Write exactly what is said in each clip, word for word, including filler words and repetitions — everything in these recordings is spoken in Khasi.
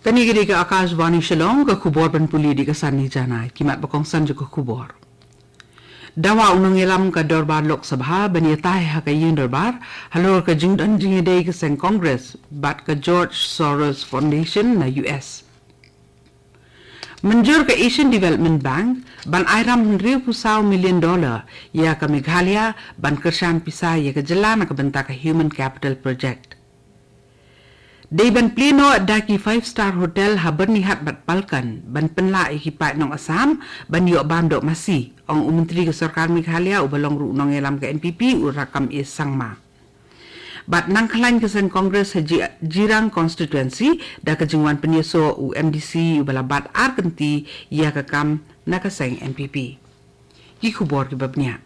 Kane ka dei ka Akashvani Shillong, ka khubor ban pule da ka Sani Janai. Ki mat ba kongsan jong ka khubor. Dawa u nongïalam ka dorbar Lok Sabha ban ïatai ha ka ïing dorbar halor ka jingdon jingïadei ka seng Congress bad ka George Soros Foundation na U S. Mynjur ka Asian Development Bank ban ai ram hynriewphew saw million dollar ïa ka Meghalaya ban kyrshan pisa ïa ka jylla na ka bynta ka Human Capital Project. Dei ban plie noh da ki five star hotel ha Byrnihat bad Phalkon ban pynlah ïa ki paid nong Assam ban ïoh bam doh masi, ong u Myntri ka Sorkar Meghalaya uba long ruh u nongïalam ka N P P, u Rakkam A Sangma. Bad nang khlaiñ ka seng Congress ha Ji-, Jirang Constituency da ka jingwan pynïasoh u M D C uba la bat ar kynti ïa ka kam na ka seng N P P. Ki khubor kiba bniah.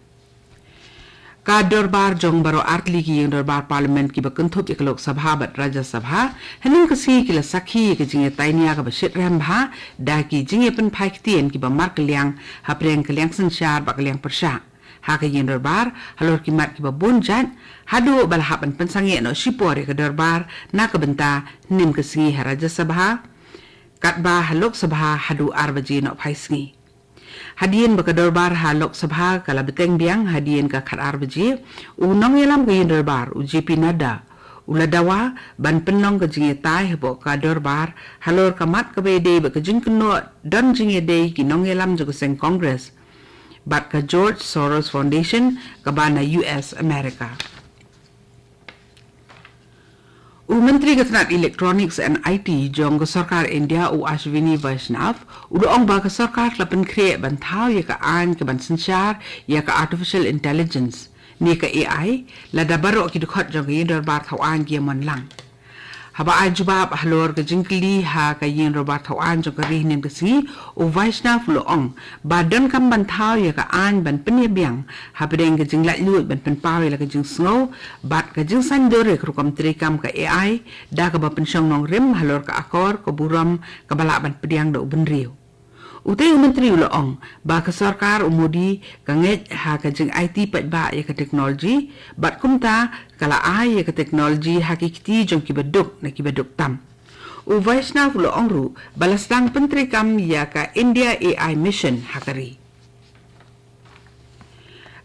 Ka dorbar jong baroh artylli ki ïing dorbar Parliament kiba kynthup ïa ka Lok Sabha bad Rajya Sabha hynnin ka sngi ki la sakhi ïa ka jingïatai nia kaba shitrhem bha da ki jingïapynphai ktien kiba markylliang hapdeng ka liang synshar bad ka liang pyrshah ha ka ïing dorbar halor ki mat kiba bun jait, haduh ba la hap ban pynsangeh noh shipor ïa ka dorbar na ka bynta hynnin ka sngi ha Rajya Sabha, katba ha Lok Sabha haduh ar baje noh phai sngi. Hadien ba ka dorbar ha Lok Sabha ka la bteng biang hadien ka khat ar baje, u nongïalam ka ïing dorbar, u J P Nadda, u la dawa ban pynlong ka jingïatai hapoh ka dorbar halor ka mat kaba ïadei bad ka jingkynnoh don jingïadei ki nongïalam jong ka seng Congress bad ka George Soros Foundation kaba na U S America. U Myntri ka tnat Electronics and I T jong ka Sorkar India, u Ashwini Vaishnaw, u la ong ba ka sorkar ka la pynkhreh ban thaw ïa ka aiñ kaban synshar ïa ka Artificial Intelligence ne ka A I, lada baroh ki dkhot jong ka ïing dorbar thaw aiñ ki ïa mon lang. Haba ai jubab halor ka jingkylli ha ka ïing dorbar thaw aiñ jong ka ri hynnin ka sngi, u Vaishnaw u la ong ba donkam ban thaw ïa ka aiñ ban pynïabiang hapdeng ka jinglaitluid ban pynpaw ïa la ka jingsngew bad ka jingsaiñdur ïa ka rukom treikam ka A I da kaba pynshong nongrim halor ka akor ka burom kaba lah ban pdiang da u bynriew. Utei u Myntri u la ong ba ka sorkar u Modi ka ngeit ha ka jingaiti paidbah ïa ka teknoloji bad kumta ka la ai ïa ka teknoloji ha ki kti jong kiba duk na kiba duk tam. U Vaishnaw u la ong ruh ba la sdang pyntreikam ïa ka India A I Mission ha ka ri.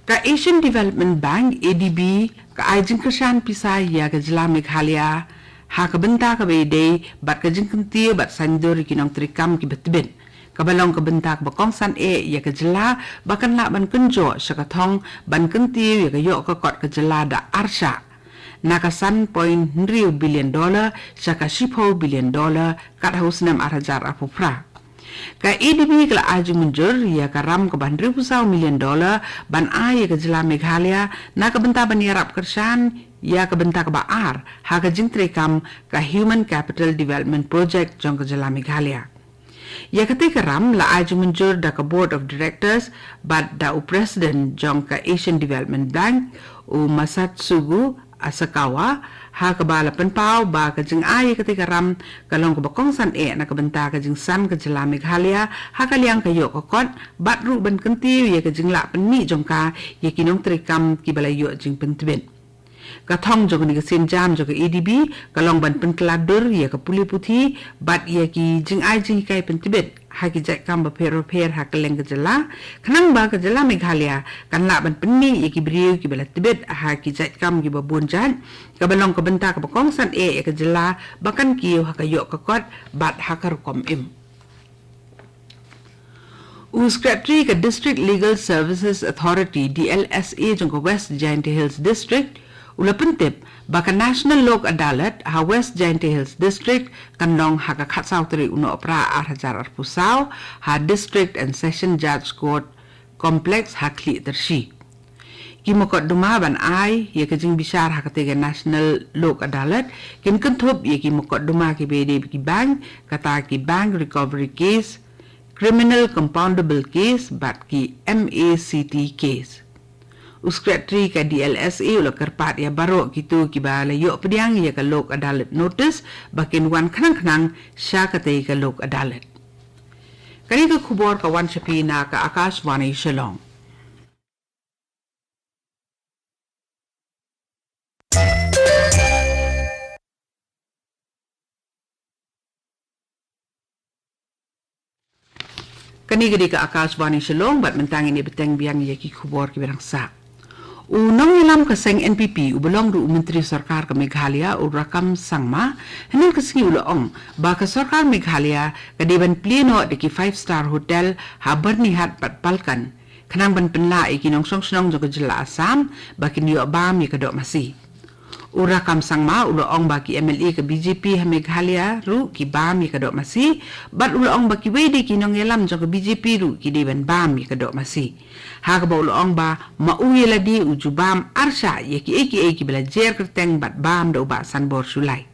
Ka Asian Development Bank, A D B, ka ai jingkyrshan pisa ïa ka jylla Meghalaya ha ka bynta kaba ïadei bad ka jingkyntiew bad saiñdur ïa ki nongtreikam kiba tbit, kaba long ka bynta kaba kongsan eh ïa ka jylla ba kan lah ban kynjoh sha ka thong ban kyntiew ïa ka ïoh ka kot ka jylla da arshah, na ka san point hynriew billion dollar sha ka shiphew billion dollar kat ha u snem ar hajar arphew phra. Ka A D B ka la ai jingmynjur ïa ka ram kaba hynriewphew saw million dollar ban ai ïa ka jylla Meghalaya na ka bynta ban ïarap kyrshan ïa ka bynta kaba ar ha ka jingtreikam ka Human Capital Development Project jong ka jylla Meghalaya. Ïa katei ka ram la ai jingmynjur da ka Board of Directors bad da u President jong ka Asian Development Bank, u Masatsugu Asakawa, ha kaba la pynpaw ba ka jingai ïa katei ka ram ka long kaba kongsan eh na ka bynta ka jingsan ka jylla Meghalaya ha ka liang ka ïoh ka kot bad ruh ban kyntiew ïa ka jinglah pynmih jong ka ïa ki nongtreikam kiba la ïoh jingpyntbit. Ka thong jong kane ka sienjam jong ka A D B ka long ban pynkylla dur ïa ka pule puthi bad ïa ki jingai jinghikai pyntbit ha ki jait kam bapher bapher ha kylleng ka jylla, khnang ba ka jylla Meghalaya kan lah ban pynmih ïa ki briew kiba la tbit ha ki jait kam kiba bun jait, kaba long ka bynta kaba kongsan eh ïa ka jylla ba kan kiew ha ka ïoh ka kot bad ha ka rukom im. U Secretary ka District Legal Services Authority, D L S A, jong ka West Jaintia Hills District u la pyntip ba ka National Lok Adalat ha West Jaintia Hills District kan long ha ka khatsaw tarik u Nohprah ar hajar arphew saw ha District and Session Judge Court Complex ha Khlieh Tyrshi. Ki mukotduma ban ai ïa ka jingbishar ha katei ka National Lok Adalat kin kynthup ïa ki mukotduma kiba ïadei bad ki bank, kata ki bank recovery case, criminal compoundable case bad ki M A C T case. U Secretary ka D L S A u la kyrpad ïa baroh kito kiba la ïoh pdiang ïa ka Lok Adalat notice ba kin wan khnang khnang sha katei ka Lok Adalat. Kane ka khubor ka wan sha phi na ka Akashvani Shillong. Kane ka dei ka Akashvani Shillong, bad mynta ngin ïa bteng biang ïa ki khubor kiba dang sah. U nongïalam ka seng N P P, uba long ruh u Myntri Sorkar ka Meghalaya, u Rakkam Sangma, hynnin ka sngi u la ong ba ka sorkar Meghalaya ka dei ban plie noh da ki five star hotel ha Byrnihat bad Phalgan, khnang ban pynlah ïa ki nongshong shnong jong ka jylla Assam ba kin ïoh bam ïa ka doh masi. U Rakkam Sangma u la ong ba ki M L A ka B J P ha Meghalaya ruh ki bam ïa ka doh masi, bad u la ong ba kiwei de ki nongïalam jong ka B J P ruh ki dei ban bam ïa ka doh masi. Ha kaba u la ong ba ma u ïa lade u ju bam arshah ïa kiei kiei kiba la jer kyrteng bad bam da u Bah Sanbor Shullai.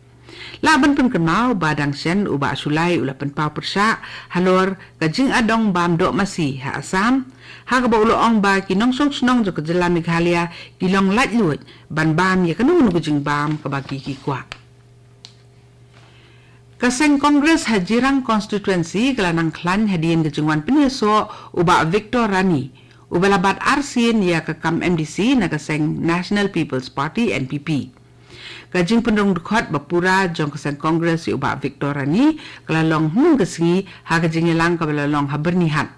Lah ban pynkynmaw ba dang shen u Bah Shullai u la pynpaw pyrshah halor ka jingadong bam doh masi ha Assam, ha kaba u la ong ba ki nongshong shnong jong ka jylla Meghalaya ki long laitluid ban bam ïa kano kano ka jingbam kaba ki ki kwah. Ka seng Congress ha Jirang Constituency ka la nang khlaiñ hadien ka jingwan pynïasoh u Bah Victor Rani, uba la bat arsien ïa ka kam M D C na ka seng National People's Party, N P P. Ka jingpynrung dkhot ba pura jong ka seng Congress ïa u Bah Victor Rani ka la long hynnin ka sngi ha ka jingïalang kaba la long ha Byrnihat,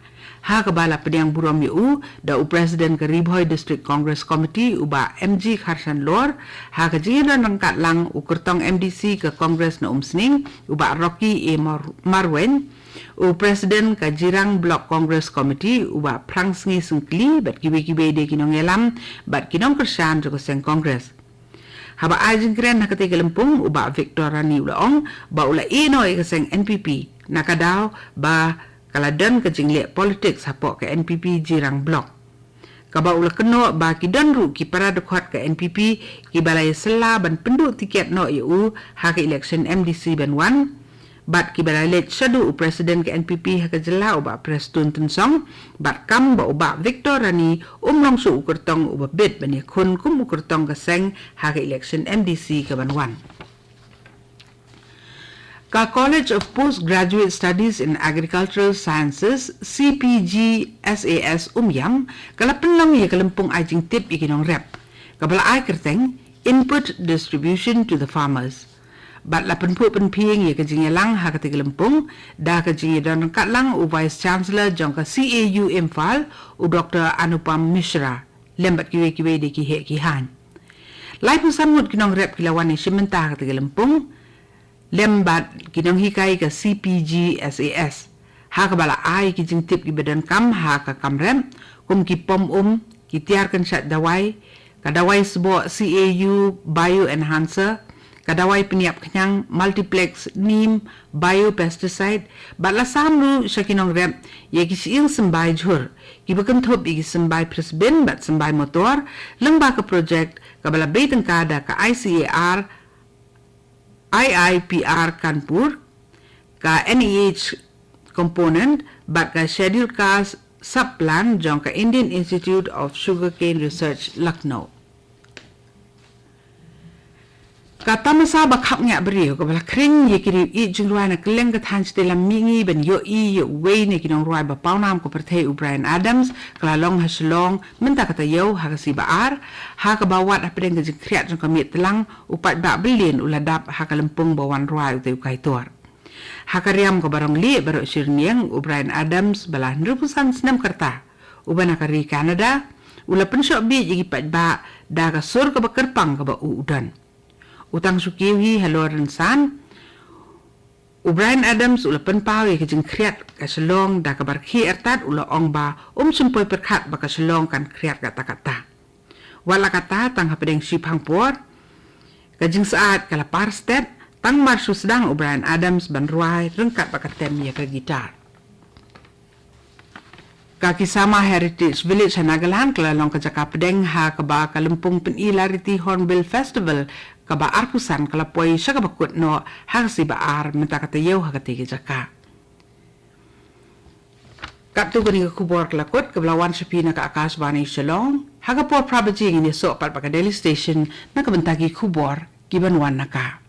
ha kaba la pdiang burom ïa u da u President ka Ri Bhoi District Congress Committee, u Bah M G Kharshanlor, ha ka jingïadon ryngkat lang u kyrtong M D C ka Congress na Umsning, u Bah Rocky A Mar-, Marwein, u President ka Jirang Block Congress Committee, u Bah Phrangsngi Syngkli, bad kiwei kiwei de ki nongïalam bad ki nongkyrshan jong ka seng Congress. Haba ai jingkren ha katei ka lympung, u Bah Victor Rani u la ong ba u la ïeh noh ïa ka seng N P P na ka daw ba ka la don ka jingleh politics hapoh ka N P P Jirang Block. Kaba u la kynnoh ba ki don ruh ki para dkhot ka N P P kiba la ïasylla ban pynduh tiket noh ïa u ha ka election M D C ban wan, bad kiba la leit shaduh u President ka N P P ha ka jylla, u Bah Prestone Tynsong, bad kam ba u Bah Victor Rani um long shuh u kyrtong uba bit ban ïakhun kum u kyrtong ka seng ha ka election M D C kaban wan. Ka College of Postgraduate Studies in Agricultural Sciences, C P G S A S Umiam, ka la pynlong ïa ka lympung ai jingtip ïa ki nongrep, kaba la ai kyrteng Input Distribution to the Farmers. Bad la pynphuh pynphieng ïa ka jingïalang ha katei ka lympung da ka jingïadon ryngkat lang u Vice Chancellor jong ka C A U Imphal, u Doctor Anupam Mishra, lem bad kiwei kiwei de ki heh ki haiñ. Laiphew san ngut ki nongrep ki la wan ïashim bynta ha katei ka lympung, lem bad ki nonghikai ka C P G S A S, ha kaba la ai ki jingtip kiba donkam ha ka kam rep, kum ki pom um, ki tiar kynshait dawai, ka dawai sboh C A U Bio Enhancer, ka dawai pynïap khñiang Multiplex Neem Bio Pesticide, bad la sam ruh sha ki nongrep ïa ki shyieng symbai jhur kiba kynthup ïa ki symbai phrisbin bad symbai motor, lyngba ka projek kaba la bei tyngka da ka I C A R, I I P R Kanpur, ka N E H Component, bad ka Schedule Caste Sub-Plan jong ka Indian Institute of Sugarcane Research, Lucknow. Ka tamasa ba khapngiah briew kaba la khring ïa ki riew ïeit jingrwai na kylleng ka thaiñ shatei lam mihngi ban ïohi ïa uwei na ki nongrwai ba pawnam ka pyrthei, u Bryan Adams, ka la long ha Shillong mynta ka taïew ha ka sngi ba ar, ha kaba wat hapdeng ka jingkhriat jong ka miet tlang, u paidbah byllian u la dap ha ka lympung ba wan rwai utei u kaitor. Ha ka riam kaba rong lieh baroh shi rynïeng, u Bryan Adams ba la hynriewphew san snem ka rta, uba na ka ri Canada, u la pynshoh bieit ïa ki paidbah da ka sur kaba kyrpang kaba u u don. U tang shu kiew hi halor rynsan, u Bryan Adams u la pynpaw ïa ka jingkhriat ka Shillong da kaba rkhie artat, u la ong ba um shym poi pyrkhat ba ka Shillong kan khriat katta katta. Wat la katta, tang hapdeng shiphang por ka jingsyaid ka la par stet, tang mar shu sdang u Bryan Adams ban rwai ryngkat bad ka tem ïa ka guitar. Ka Kisama Heritage Village ha Nagaland ka la long ka jaka pdeng ha kaba ka lympung pyni lariti Hornbill Festival kaba arphew san ka la poi sha kaba kut noh ha ka sngi ba ar mynta ka taïew ha katei ka jaka. Katto katne ka khubor ka la kut kaba la wan sha phi na ka Akashvani Shillong. Ha ka por phra baje ngin ïasoh pat bad ka Delhi Station na ka bynta ki khubor kiban wan na ka.